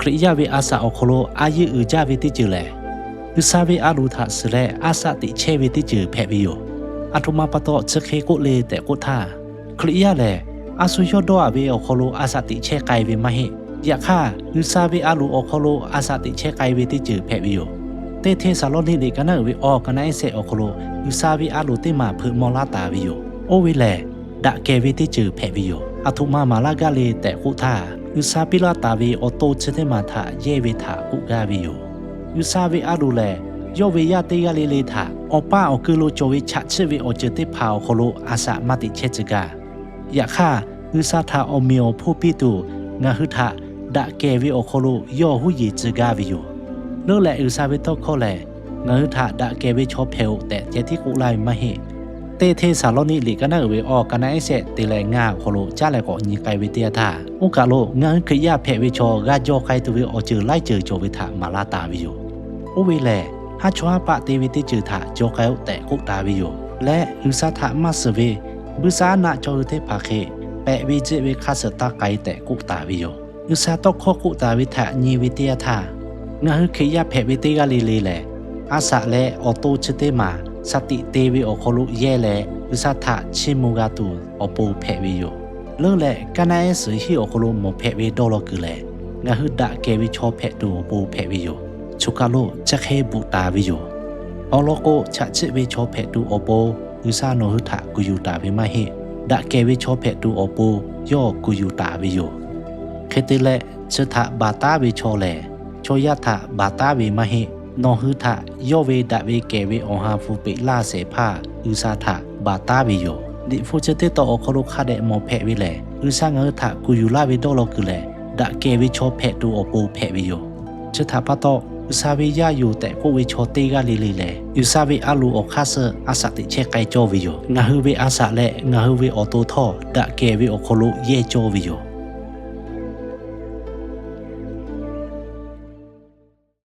Hkriꞈ yaˇ ve a shaꞈ awˬ hk'aw lo a yeˇ uiˍ jaˇ ve teˇ ceuˬ lehˬ, G'uiˬsha ve a loˍ htaꞈ suhˍ leh a shaꞈ teꞈ chehˇ ve teˇ ceuˬ hpehꞈ ve yoˬ. Aˬ htoꞈ ma pa taw chi hk'e k'oˆ le tehꞈ k'oˆ htaˇ, Hkriꞈ yaˇ lehˬ, a shu yawˇ dawˇ a ve awˬ hk'aw lo a shaꞈ teꞈ chehˇ k'ai ve maˇ heˆ. Yaꞈ hk'aˇ, G'uiˬsha ve a loˍ awˬ hk'aw lo a shaꞈ teꞈ chehˇ k'ai ve teˇ ceuˬ hpehꞈ ve yoˬ. Teˇ Hteˇsaˍlawˇniˆ liꞈ ka naˉ uiˍ ve awˬ ka naˉ ehˉ shehˆ awˬ hk'aw lo G'uiˬsha ve a loˍ teˇ maˬ hpeuꞈ maw laˇ taˍ ve yoˬ. Oˇ ve lehˬ, daꞈ kehˬ ve teˇ ceuˬ hpehꞈ ve yoˬ. Aˬ htoꞈ ma maˍ laˇ gaˇ le tehꞈ k'oˆ htaˇ, G'uiˬsha piˇ laˇ taˍ ve awˬ to chi teˇ maˬ htaꞈ yehˇ ve htaꞈ k'oˆ gaˇ ve yoˬ. G'uiˬsha ve a loˍ lehˬ, yawˇ ve yaˇ teˇ g'aˇ le le htaꞈ awˬ paˇ awˬ ku lo cawˬ ve chaꞈ chiˆ ve awˬ ceuˬ teˇ hpaˍ awˬ hk'aw lo a shaꞈ maˇ teꞈ chehˇ tcuh gaˇ. Yaꞈ hk'aˇ, G'uiˬsha htaꞈ awˬ meꞈ awˬ hponˇ piˇ tuˬ ngaˬ hui htaꞈ daꞈ kehˬ ve awˬ hk'aw lo yawˇ huˉ yeˬ tcuh gaˇ ve yoˬ. Leuˉ leh G'uiˬsha ve tawˇ hkawˇ lehˬ, ngaˬ hui htaꞈ daꞈ kehˬ ve chaw hpehꞈ-oꞈ tehꞈ ceh tiˉ k'oˆ laˇ ve maˇ heˆ. Teˇ Hteˇsaˍlawˇniˆ liꞈ ka naˉ uiˍ ve awˬ ka naˉ ehˉ shehˆ te leh ngaˇ awˬ hk'aw lo caˉ leh k'awꞈ nyi k'ai ve teˇ yanˇ htaˇ, oˇ kaˬ lo ngaˬ hui Hkriꞈ yaˇ hpehꞈ ve chaw g'a jaw k'ai tuˬ ve awˬ ceuˬ laiˉ ceuˬ cawˬ ve htaꞈ maˍ laˇ taˍ ve yoˬ. Oˇ ve lehˬ, haˉ chawˇ haˉ paˆ te ve teˇ ceuˬ htaꞈ jaw k'ai-oˆ tehꞈ k'oˆ taˍ ve yoˬ. Leh G'uiˬsha htaꞈ maˇ suhˍ ve buiˇshaˆaˉnaˆ chaw hui teˇ hpaˍ hk'e pehꞈ ve jehˆ ve hk'aˇ suh taˇ k'ai tehꞈ k'oˆ taˍ ve yoˬ. G'uiˬsha tawˇ hkawˇ k'oˆ taˍ ve htaꞈ nyi ve teˇ yanˇ htaˇ, ngaˬ hui Hkriꞈ yaˇ hpehꞈ ve teˇ g'aˇ le le lehˬ, a shaꞈ leh awˬ to chi teˇ maˬ shaˍ tiꞈ te ve awˬ hk'aw lo yehˇ leh G'uiˬsha htaꞈ chiˇ mvuh g'a tuˬ awˬ pon hpehꞈ ve yoˬ. Leuˉ leh ka naˉ ehˉ suhˍ hiˉ awˬ hk'aw lo mawˬ hpehꞈ ve dawˇ law kuiˬ lehˬ, ngaˬ hui daꞈ kehˬ ve chaw hpehꞈ tuˬ awˬ pon hpehꞈ ve yoˬ. Choˬ kaˬ lo chi hk'e bvuhꞈ taˍ ve yoˬ. Awˬ lawn k'o, chaꞈ chiˆ ve chaw hpehꞈ tuˬ awˬ pon G'uiˬsha nawˬ hui htaꞈ kuˬ yuˬ taˍ ve maˇ heˆ. Daꞈ kehˬ ve chaw hpehꞈ tuˬ awˬ pon yawˇ kuˬ yuˬ taˍ ve yoˬ. Hk'e te leh, chi htaꞈ baˬ taˉ ve chaw lehˬ, chaw yaˇ htaꞈ baˬ taˉ ve maˇ heˆ. Nawˬ hui htaꞈ yawˇ ve daꞈ ve kehˬ ve awˬ ha hpu peꞈ laˇ shehˍ hpaˇ G'uiˬsha htaꞈ baˬ taˉ ve yoˬ. Liꞈ hpu chi teˇ tawn awˬ hk'aw lo hk'a dehꞈ mawˬ hpehꞈ ve lehˬ, G'uiˬsha ngaˬ hui htaꞈ kuˬ yuˬ laˇ ve dawˇ law kuiˬ lehˬ, daꞈ kehˬ ve chaw hpehꞈ tuˬ awˬ pon hpehꞈ ve yoˬ. Chi htaꞈ pa taw, G'uiˬsha ve yaˇ yoˬ tehꞈ k'oˆ ve chaw teˇ g'aˇ le le lehˬ, G'uiˬsha ve a loˍ awˬ hk'aˇ suh a shaꞈ teꞈ chehˇ k'ai cawˇ ve yoˬ. Ngaˬ hui ve a shaꞈ leh ngaˬ hui ve awˬ to htawˇ daꞈ kehˬ ve awˬ hk'aw lo yehˇ cawˇ ve yoˬ.